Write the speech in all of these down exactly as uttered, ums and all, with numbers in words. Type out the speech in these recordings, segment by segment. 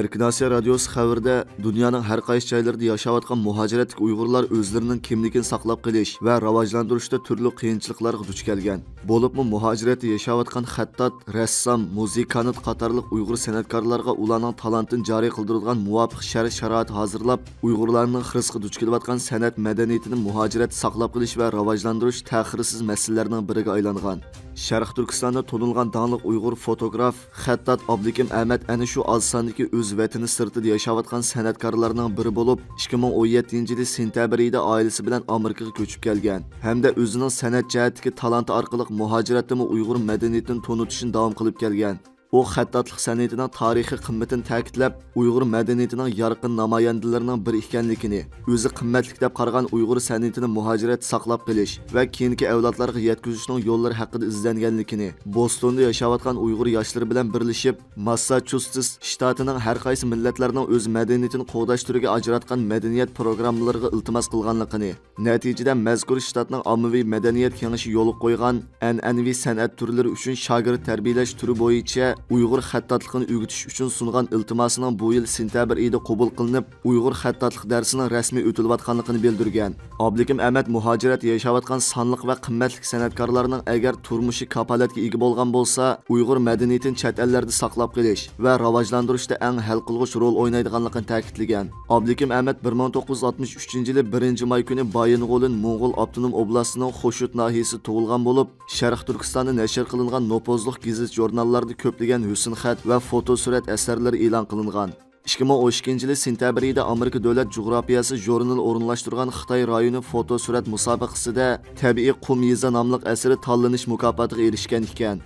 ئەركىن ئاسىيا رادىيوسى خەۋىرىدە، دۇنيانىڭ ھەر قايسى جايلىرىدا ياشاۋاتقان مۇھاجىرەتتىكى ئۇيغۇرلار ئۆزلىرىنىڭ كىملىكىنى ساقلاپ قېلىش ۋە راۋاجلاندۇرۇشتا تۈرلۈك قىيىنچىلىقلارغا دۇچ كەلگەن. بولۇپمۇ مۇھاجىرەتتە ياشاۋاتقان خەتتات، رەسسام، مۇزىكانت قاتارلىق ئۇيغۇر سەنئەتكارلارغا ئۇلارنىڭ تالانتىنى جارى قىلدۇرىدىغان مۇۋاپىق شەرت-شارائىت ھازىرلاپ، ئۇيغۇرلارنىڭ خىرىسقا دۇچ كېلىۋاتقان سەنئەت مەدەنىيىتىنى مۇھاجىرەتتە ساقلاپ قېلىش ۋە راۋاجلاندۇرۇش تەخىرسىز مەسىلىلەرنىڭ بىرىگە ئايلانغان. شەرقىي تۈركىستاندا تونۇلغان داڭلىق ئۇيغۇر فوتوگراف، خەتتات ئابلىكىم ئەمەت ئەنە شۇ ئاز ساندىكى ئۆز ۋەتىنى سىرتىدا ياشاۋاتقان سەنئەتكارلارنىڭ بىرى بولۇپ، ئىككى مىڭ ئون يەتتىنچى يىلى سېنتەبىر ئېيىدا ئائىلىسى بىلەن ئامېرىكىغا كۆچۈپ كەلگەن ھەمدە ئۆزىنىڭ سەنئەت جەھەتتىكى تالانتى ئارقىلىق مۇھاجىرەتتىمۇ ئۇيغۇر مەدەنىيىتىنى تونۇتۇشنى داۋام قىلىپ كەلگەن. ئۇ خەتتاتلىق سەنئىتىنىڭ تارىخىي قىممىتىنى تەكىتلەپ، ئۇيغۇر مەدەنىيىتىنىڭ يارقىن نامايەندىلىرىنىڭ بىرى ئىكەنلىكىنى، ئۆزى قىممەتلىك دەپ قارىغان ئۇيغۇر سەنئىتىنى مۇھاجىرەتتە ساقلاپ قېلىش ۋە كېيىنكى ئەۋلادلارغا يەتكۈزۈشنىڭ يوللىرى ھەققىدە ئىزدەنگەنلىكىنى، بوستوندا ياشاۋاتقان ئۇيغۇر ياشلىرى بىلەن بىرلىشىپ، ماسساچۇسېتس شتاتىنىڭ ھەر قايسى مىللەتلەرنىڭ ئۆز مەدەنىيىتىنى قوغداش تۈرىگە ئاجراتقان مەدەنىيەت پىروگراممىلىرىغا ئىلتىماس قىلغانلىقىنى، نەتىجىدە، مەزكۇر شتاتنىڭ ئاممىۋى مەدەنىيەت كېڭىشى يولغا قويغان ئەنئەنىۋى سەنئەت تۈرلىرى ئۈچۈن شاگىرت تەربىيەلەش تۈرى بويىچە ئۇيغۇر خەتتاتلىقىنى ئۆگىتىش ئۈچۈن سۇنغان ئىلتىماسىنىڭ بۇ يىل سېنتەبىر ئېيىدا قوبۇل قىلىنىپ، ئۇيغۇر خەتتاتلىق دەرسىنىڭ رەسمىي ئۆتۈلۈۋاتقانلىقىنى بىلدۈرگەن. ئابلىكىم ئەمەت مۇھاجىرەتتە ياشاۋاتقان سانلىق ۋە قىممەتلىك سەنئەتكارلارنىڭ ئەگەر تۇرمۇشى كاپالەتكە ئىگە بولغان بولسا، ئۇيغۇر مەدەنىيىتىنى چەت ئەللەردە ساقلاپ قېلىش ۋە راۋاجلاندۇرۇشتا ئەڭ ھەل قىلغۇچ رول ئوينايدىغانلىقىنى تەكىتلىگەن. ئابلىكىم ئەمەت بىر مىڭ توققۇز يۈز ئاتمىش ئۈچىنچى يىلى بىرىنچى ماي كۈنى بايىنغولىن موڭغۇل ئاپتونوم ئوبلاستىنىڭ خوشۇت ناھىيىسىدە تۇغۇلغان بولۇپ، شەرقىي تۈركىستاندا نەشر قىلىنغان نوپۇزلۇق گېزىت-ژۇرناللاردا كۆپلىگەن ھۆسنخەت ۋە فوتوسۈرەت ئەسەرلىرى ئېلان قىلىنغان. ئىككى مىڭ ئون ئىككىنچى يىلى سېنتەبىر ئېيىدا ئامېرىكا دۆلەت جۇغراپىيەسى ژۇرنىلى ئورۇنلاشتۇرغان خىتاي رايونى فوتوسۈرەت مۇسابىقىسىدە تەبىئىي قۇم يېزا ناملىق ئەسىرى تاللىنىش مۇكاپاتىغا ئېرىشكەن ئىكەن.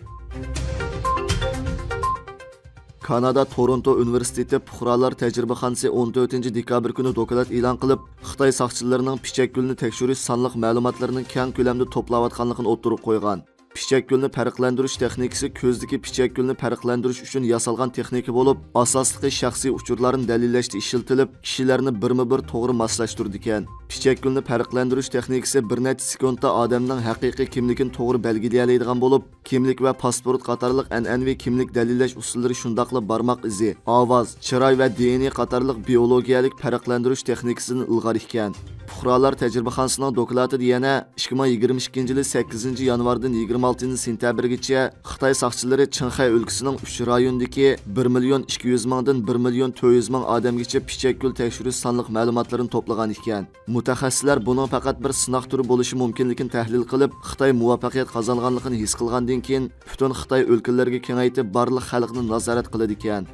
كانادا تورونتو ئۇنىۋېرسىتېتى پۇقرالار تەجرىبىخانىسى ئون تۆتىنچى دېكابىر كۈنى دوكلات ئېلان قىلىپ، خىتاي ساقچىلىرىنىڭ پىچەكگۈلنى تەكشۈرۈش سانلىق مەلۇماتلىرىنى كەڭ كۆلەمدە توپلاۋاتقانلىقىنى ئوتتۇرىغا قويغان. پىچەكگۈلنى پەرقلەندۈرۈش تېخنىكىسى كۆزدىكى پىچەكگۈلنى پەرقلەندۈرۈش ئۈچۈن ياسالغان تېخنىكا بولۇپ، ئاساسلىقى شەخسىي ئۇچۇرلارنى دەلىللەشتە ئىشلىتىلىپ، كىشىلەرنى بىرمۇبىر توغرا ماسلاشتۇرىدىكەن. پىچەكگۈلنى پەرقلەندۈرۈش تېخنىكىسى بىر نەچچە سېكۇنتتا ئادەمنىڭ ھەقىقىي كىملىكىنى توغرا بەلگىلىيەلەيدىغان بولۇپ، كىملىك ۋە پاسپورت قاتارلىق ئەنئەنىۋى كىملىك دەلىللەش ئۇسۇللىرى، شۇنداقلا بارماق ئىزى، ئاۋاز، چىراي ۋە دېئېنئې قاتارلىق بىئولوگىيەلىك پەرقلەندۈرۈش تېخنىكىسىدىن ئىلغار ئىكەن. پۇقرالار تەجرىبىخانىسىنىڭ دوكلاتىدا يەنە ئىككى مىڭ يىگىرمە ئىككىنچى يىلى سەككىزىنچى يانۋاردىن يىگىرمە ئالتىنچى سېنتەبىرگىچە خىتاي ساقچىلىرى چىڭخەي ئۆلكىسىنىڭ ئۈچ رايونىدىكى بىر مىليون ئىككى يۈز مىڭدىن بىر مىليون تۆت يۈز مىڭ ئادەمگىچە پىچەكگۈل تەكشۈرۈش سانلىق مەلۇماتلىرىنى توپلىغان ئىكەن. مۇتەخەسسىسلەر بۇنىڭ پەقەت بىر سىناق تۈرى بولۇشى مۇمكىنلىكىنى تەھلىل قىلىپ، خىتاي مۇۋەپپەقىيەت قازانغانلىقىنى ھېس قىلغاندىن كېيىن، پۈتۈن خىتاي ئۆلكىلىرىگە كېڭەيتىپ، بارلىق خەلقنى نازارەت قىلىدىكەن.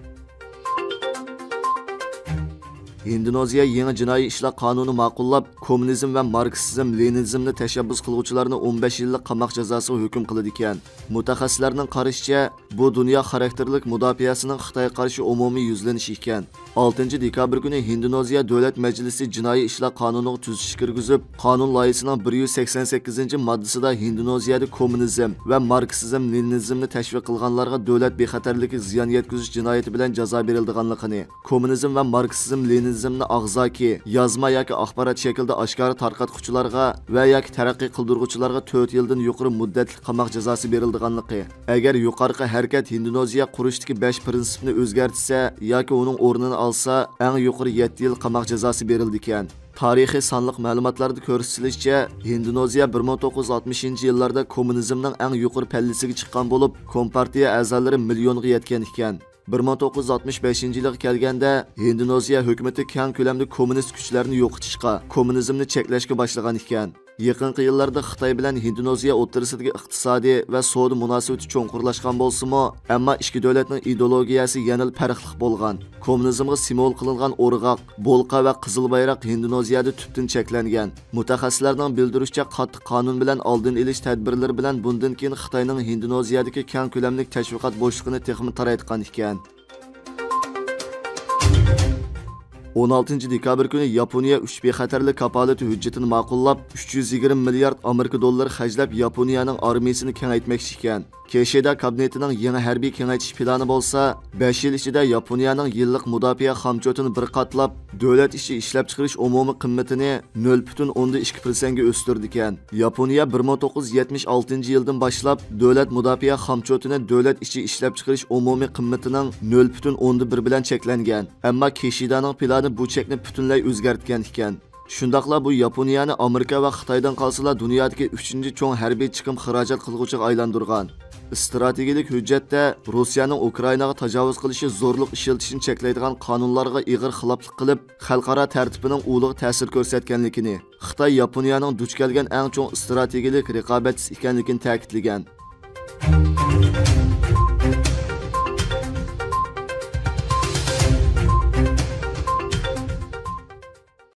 ھىندونېزىيە يېڭى جىنايى ئىشلار قانۇنى ماقۇللاپ، كوممۇنىزم ۋە ماركسىزم، لېنىنىزمنى تەشەببۇس قىلغۇچىلارنى ئون بەش يىللىق قاماق جازاسىغا ھۆكۈم قىلىدىكەن. مۇتەخەسسىسلەرنىڭ قارىشىچە، بۇ دۇنيا خاراكتېرلىك مۇداپىئەسىنىڭ خىتايغا قارشى ئومۇمىي يۈزلىنىشى ئىكەن. ئالتىنچى دېكابىر كۈنى ھىندونېزىيە دۆلەت مەجلىسى جىنايى ئىشلار قانۇنىغا تۈزىتىش كىرگۈزۈپ، قانۇن لايىھىسىنىڭ بىر يۈز سەكسەن سەككىزىنچى ماددىسىدا ھىندونېزىيەدە كوممۇنىزم ۋە ماركسىزم، لېنىنىزمنى تەشۋىق قىلغانلارغا دۆلەت بىخەتەرلىكىگە زىيان يەتكۈزۈش جىنايىتى بىلەن جازا بېرىلىدىغانلىقىنى، كوممۇنىزم ۋە ماركسىزم، لېنىنىزمنى ئاغزاكى، يازما ياكى ئاخبارات شەكلىدە ئاشكارا تارقاتقۇچىلارغا ۋە ياكى تەرەققىي قىلدۇرغۇچىلارغا تۆت يىلدىن يۇقىرى مۇددەتلىك قاماق جازاسى بېرىلىدىغانلىقى، ئەگەر يۇقىرىقى ھەرىكەت ھىندونېزىيە قۇرۇشتىكى بەش پىرىنسىپنى ئۆزگەرتسە ياكى ئۇنىڭ ئورنىنى ئالسا، ئەڭ يۇقىرى يەتتە يىل قاماق جازاسى بېرىلىدىكەن. تارىخىي سانلىق مەلۇماتلاردا كۆرسىتىلىشىچە، ھىندونېزىيە بىر مىڭ توققۇز يۈز ئاتمىشىنچى يىللاردا كوممۇنىزمنىڭ ئەڭ يۇقىرى پەللىسىگە چىققان بولۇپ، كومپارتىيە ئەزالىرى مىليونغا يەتكەن ئىكەن. بىر مىڭ توققۇز يۈز ئاتمىش بەشىنچى يىلىغا كەلگەندە، ھىندونېزىيە ھۆكۈمىتى كەڭ كۆلەمدە كوممۇنىست كۈچلەرنى يوقىتىشقا، كوممۇنىزمنى چەكلەشكە باشلىغان ئىكەن. يېقىنقى يىللاردا خىتاي بىلەن ھىندونېزىيە ئوتتۇرىسىدىكى ئىقتىسادىي ۋە سودا مۇناسىۋىتى چوڭقۇرلاشقان بولسىمۇ، ئەمما ئىككى دۆلەتنىڭ ئىدېئولوگىيەسى يەنىلا پەرقلىق بولغان. كوممۇنىزمغا سىمۋول قىلىنغان ئورغاق، بولقا ۋە قىزىل بايراق ھىندونېزىيەدە تۈپتىن چەكلەنگەن. مۇتەخەسسىسلەرنىڭ بىلدۈرۈشىچە، قاتتىق قانۇن بىلەن ئالدىنى ئېلىش تەدبىرلىرى بىلەن بۇندىن كېيىن خىتاينىڭ ھىندونېزىيەدىكى كەڭ كۆلەملىك تەشۋىقات بوشلۇقىنى تېخىمۇ تارايتقان ئىكەن. ئون ئالتىنچى دېكابىر كۈنى ياپونىيە ئۈچ بىخەتەرلىك كاپالىتى ھۆججىتىنى ماقۇللاپ، ئۈچ يۈز يىگىرمە مىليارد ئامېرىكا دوللىرى خەجلەپ، ياپونىيەنىڭ ئارمىيىسىنى كېڭەيتمەكچى ئىكەن. كىشىدا كابىنېتىنىڭ يېڭى ھەربىي كېڭەيتىش پىلانى بولسا، بەش يىل ئىچىدە ياپونىيەنىڭ يىللىق مۇداپىئە خامچوتىنى بىر قاتلاپ، دۆلەت ئىچى ئىشلەپچىقىرىش ئومۇمىي قىممىتىنى نۆل پۈتۈن ئوندىن ئىككى پىرسەنتكە ئۆستۈرىدىكەن. ياپونىيە بىر مىڭ توققۇز يۈز يەتمىش ئالتىنچى يىلدىن باشلاپ دۆلەت مۇداپىئە خامچوتىنى دۆلەت ئىچى ئىشلەپچىقىرىش ئومۇمىي قىممىتىنىڭ نۆل پۈتۈن ئوندىن بىر بىلەن چەكلەنگەن. ئەمما كىشىدانىڭ پىلانى بۇ چەكنى پۈتۈنلەي ئۆزگەرتكەن ئىكەن. شۇنداقلا بۇ ياپونىيەنى ئامېرىكا ۋە خىتايدىن قالسىلا دۇنيادىكى ئۈچىنچى چوڭ ھەربىي چىقىم خىراجەت قىلغۇچىغا ئايلاندۇرغان. ئىستراتېگىيىلىك ھۆججەتتە روسىيەنىڭ ئۇكرائىناغا تاجاۋۇز قىلىشى زورلۇق ئىشلىتىشنى چەكلەيدىغان قانۇنلارغا ئېغىر خىلاپلىق قىلىپ، خەلقئارا تەرتىپىنىڭ ئۇلىغا تەسىر كۆرسەتكەنلىكىنى، خىتاي ياپونىيەنىڭ دۇچ كەلگەن ئەڭ چوڭ ئىستراتېگىيىلىك رىقابەتچىسى ئىكەنلىكىنى تەكىتلىگەن.